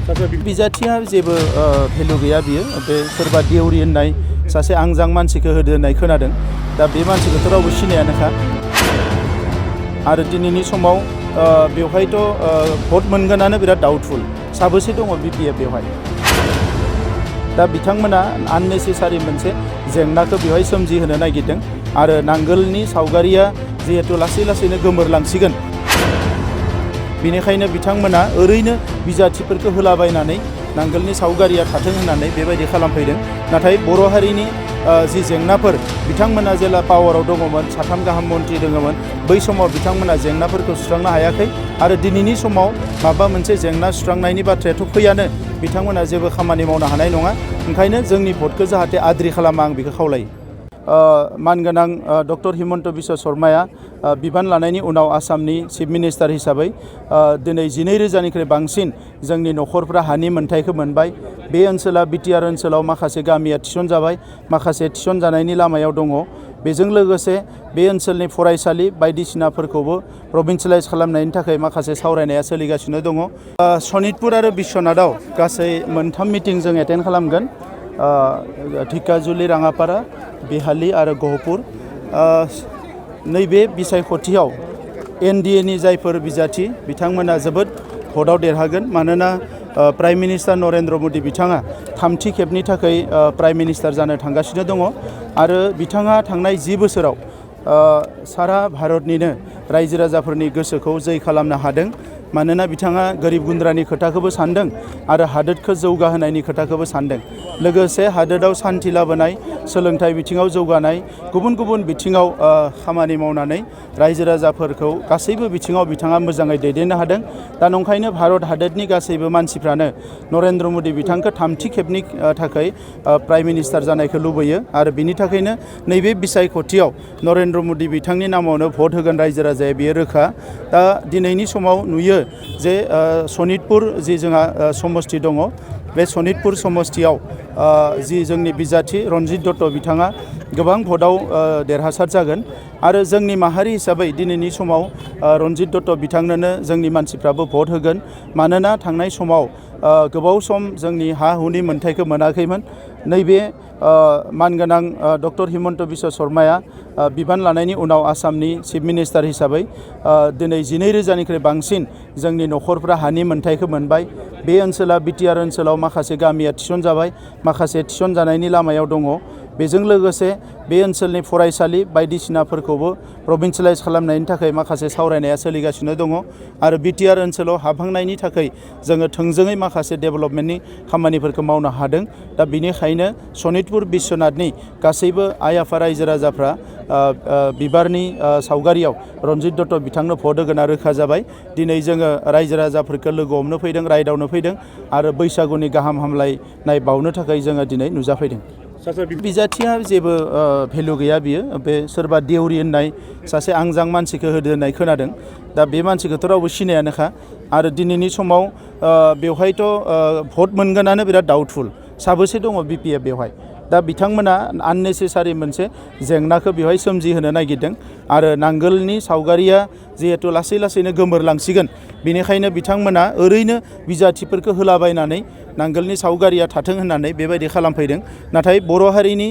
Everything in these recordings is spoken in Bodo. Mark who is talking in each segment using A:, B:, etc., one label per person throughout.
A: बिजाथिया जेबो भेलु गैया बियो बे सोरबा देउरि होननाय सासे आंजां मानसिखौ होदो होननाय खोनादों दा बे मानसिखौथ' रावबो सिनायानोखा आरो दिनैनि समाव बेवहायथ' भट मोनगोनानो बिराद डाउटफुल साबेसे दङ बिपिएफ बेवहाय दा बिथांमोना आननेसेसारि मोनसे जेंनाखौ बेवहाय सोमजिहोनो नागिरदों आरो नांगोलनि सावगारिया जिहेतु लासै लासैनो गोमोरलांसिगोन बेनिखायनो बिथांमोना ओरैनो बिजाथिफोरखौ होलाबायनानै नांगोलनि सावगारिया थाथों होननानै बेबायदि खालामफैदों नाथाय बर' हारिनि जि जेंनाफोर बिथांमोना जेला पावाराव दङमोन साथाम गाहाम मन्त्रि दङमोन बै समाव बिथांमोना जेंनाफोरखौ सुस्रांनो हायाखै आरो दिनैनि समाव माबा मोनसे जेंना सुस्रांनायनि बाथ्रायाथ' फैयानो बिथांमोना जेबो खामानि मावनो हानाय नङा ओंखायनो जोंनि भटखौ जाहाथे आद्रि खालामा आं बेखौ खावलायो मानगोनां डक्टर हिमन्त बिश्व शर्माया बिबान लानायनि उनाव आसामनि चिफ मिनिस्टार हिसाबै दिनै 12,000निख्रुइ बांसिन जोंनि न'खरफ्रा हानि मोन्थायखौ मोनबाय बे ओनसोला बिटिआर ओनसोलाव माखासे गामिया थिसनजाबाय माखासे थिसनजानायनि लामायाव दङ बेजों लोगोसे बे ओनसोलनि फरायसालि बायदिसिनाफोरखौबो प्रभिन्सियेलाइज खालामनायनि थाखाय माखासे सावरायनाया सोलिगासिनो दङ सनितपुर आरो बिश्वनाथआव गासै मोनथाम मिटिं जों एटेन्ड खालामगोन धिकाजुलि राङापारा बिहाली आरो गहपुर नैबे बिसायख'थियाव एनडिएनि जायफोर बिजाथि बिथांमोना जोबोद भटआव देरहागोन मानोना प्राइम मिनिस्टार नरेन्द्र मदि बिथाङा थामथि खेबनि थाखाय प्राइम मिनिस्टार जानो थांगासिनो दङ आरो बिथाङा थांनाय 10 बोसोराव सारा भारतनिनो रायजो राजाफोरनि गोसोखौ जै खालामनो हादों मानोना बिथाङा गोरिब गुन्द्रानि खोथाखौबो सानदों आरो हादोरखौ जौगाहोनायनि खोथाखौबो सानदों लोगोसे हादोराव सान्थि लाबोनाय सोलोंथाइ बिथिङाव जौगानाय गुबुन गुबुन बिथिङाव खामानि मावनानै रायजो राजाफोरखौ गासैबो बिथिङाव बिथाङा मोजाङै दैदेननो हादों दा नंखायनो भारत हादोरनि गासैबो मानसिफ्रानो नरेन्द्र मदि बिथांखौ थामथि खेबनि थाखाय प्राइम मिनिस्टार जानायखौ लुबैयो आरो बिनि थाखायनो नैबे बिसायख'थियाव नरेन्द्र मदि बिथांनि नामावनो भट होगोन रायजो राजाया बेयो रोखा दा दिनैनि समाव नुयो जे सनितपुर जि जोंहा समस्ति दङ बे सनितपुर समस्तियाव जि जोंनि बिजाथि रन्जित दत्त बिथाङा गोबां भटआव देरहासार जागोन आरो जोंनि माहारि हिसाबै दिनैनि समाव रन्जित दत्त बिथांनोनो जोंनि मानसिफ्राबो भट होगोन मानोना थांनाय समाव गोबाव सम जोंनि हा हुनि मोन्थायखौ मोनाखैमोन नैबे मानगोनां डक्टर हिमन्त बिश्व शर्माया बिबान लानायनि उनाव आसामनि चिफ मिनिस्टार हिसाबै दिनै 12,000निख्रुइ बांसिन जोंनि न'खरफ्रा हानि मोन्थायखौ मोनबाय बे ओनसोला बिटिआर ओनसोलाव माखासे गामिया थिसनजाबाय माखासे थिसनजानायनि लामायाव दङ बेजों लोगोसे बे ओनसोलनि फरायसालि बायदिसिनाफोरखौबो प्रभिन्सियेलाइज खालामनायनि थाखाय माखासे सावरायनाया सोलिगासिनो दङ आरो बिटिआर ओनसोलाव हाबहांनायनि थाखाय जोङो थोंजोङै माखासे डेभेलपमेन्टनि खामानिफोरखौ मावनो हादों दा बेनिखायनो सनितपुर बिश्वनाथनि गासैबो आइ आफा रायजो राजाफ्रा बिबारनि सावगारियाव रन्जित दत्त बिथांनो भट होगोना रोखा जाबाय दिनै जोङो रायजो राजाफोरखौ लोगो हमनो फैदों रायदावनो फैदों आरो बैसागुनि गाहाम हामलायनाय बावनो थाखाय जोङो दिनै नुजाफैदों बिजाथिया जेबो भेलु गैया बियो बे सोरबा देउरि होननाय सासे आंजां मानसिखौ होदो होननाय खोनादों दा बे मानसिखौथ' रावबो सिनायानोखा आरो दिनैनि समाव बेवहायथ' भट मोनगोनानो बिराद डाउटफुल साबेसे दङ बिपिएफ बेवहाय दा बिथांमोना आननेसेसारि मोनसे जेंनाखौ बेवहाय सोमजिहोनो नागिरदों आरो नांगोलनि सावगारिया जिहेतु लासै लासैनो गोमोरलांसिगोन बेनिखायनो बिथांमोना ओरैनो बिजाथिफोरखौ होलाबायनानै नांगोलनि सावगारिया थाथों होननानै बेबायदि खालामफैदों नाथाय बर' हारिनि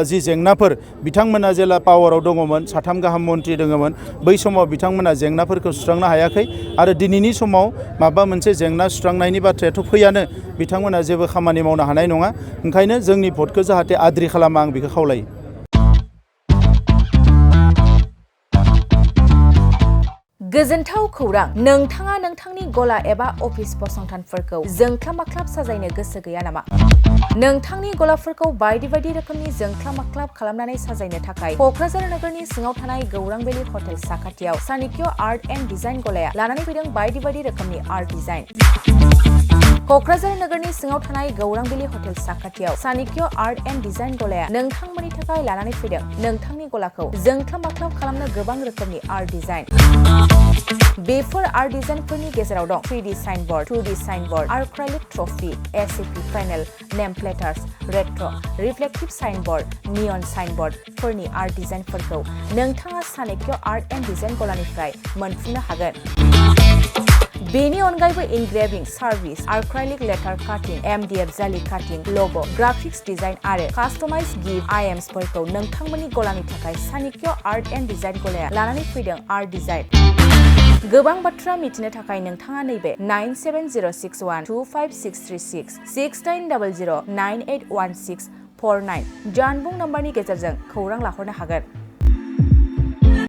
A: जि जेंनाफोर बिथांमोना जेला पावाराव दङमोन साथाम गाहाम मन्त्रि दङमोन बै समाव बिथांमोना जेंनाफोरखौ सुस्रांनो हायाखै आरो दिनैनि समाव माबा मोनसे जेंना सुस्रांनायनि बाथ्रायाथ' फैयानो बिथांमोना जेबो खामानि मावनो हानाय नङा ओंखायनो जोंनि भटखौ जाहाथे आद्रि खालामा आं बेखौ खावलायो
B: गोजोनथाव खौरां नोंथाङा नोंथांनि गला एबा अफिस फसंथानफोरखौ जोंख्लाब माख्लाब साजायनो गोसो गैया नामा नोंथांनि गलाफोरखौ बायदि बायदि रोखोमनि जोंख्लाब माख्लाब खालामनानै साजायनो थाखाय क'क्राझार नोगोरनि सिङाव थानाय गौरां भेलि हटेल साखाथियाव चाणक्य आर्ट एन्ड डिजाइन गलाया लानानै फैदों बायदि बायदि रोखोमनि आर्ट डिजाइन क'क्राझार नोगोरनि सिङाव थानाय गौरां भेलि हटेल साखाथियाव चाणक्य आर्ट एन्ड डिजाइन गलाया नोंथांमोननि थाखाय लानानै फैदों नोंथांनि गलाखौ जोंख्लाब माख्लाब खालामनो गोबां रोखोमनि आर्ट डिजाइन बेफोर आर्ट डिजाइनफोरनि गेजेराव दं 3D signboard 2D signboard acrylic trophy ACP panel name plates retro reflective signboard neon साइनबोर्डफोरनि आर्ट डिजाइनफोरखौ नोंथाङा चाणक्य आर्ट एन्ड डिजाइन गलानिफ्राय मोनफुंनो हागोन बेनि अनगायैबो इनग्रेभिं सार्भिस आर्क्राइलिक लेटार काटिं MDF जालि काटिं लग' ग्राफिक्स डिजाइन आरो कास्टमाइज गिफ्ट आइटेम्सफोरखौ नोंथांमोननि गलानि थाखाय सानिक्य आर्ट एन्ड डिजाइन गलाया लानानै फैदों आर्ट डिजाइन। गोबां बाथ्रा मिथिनो थाखाय नोंथाङा नैबे 9706125636 6900981649 जानबुं नम्बरनि गेजेरजों खौरां लाहरनो हागोन।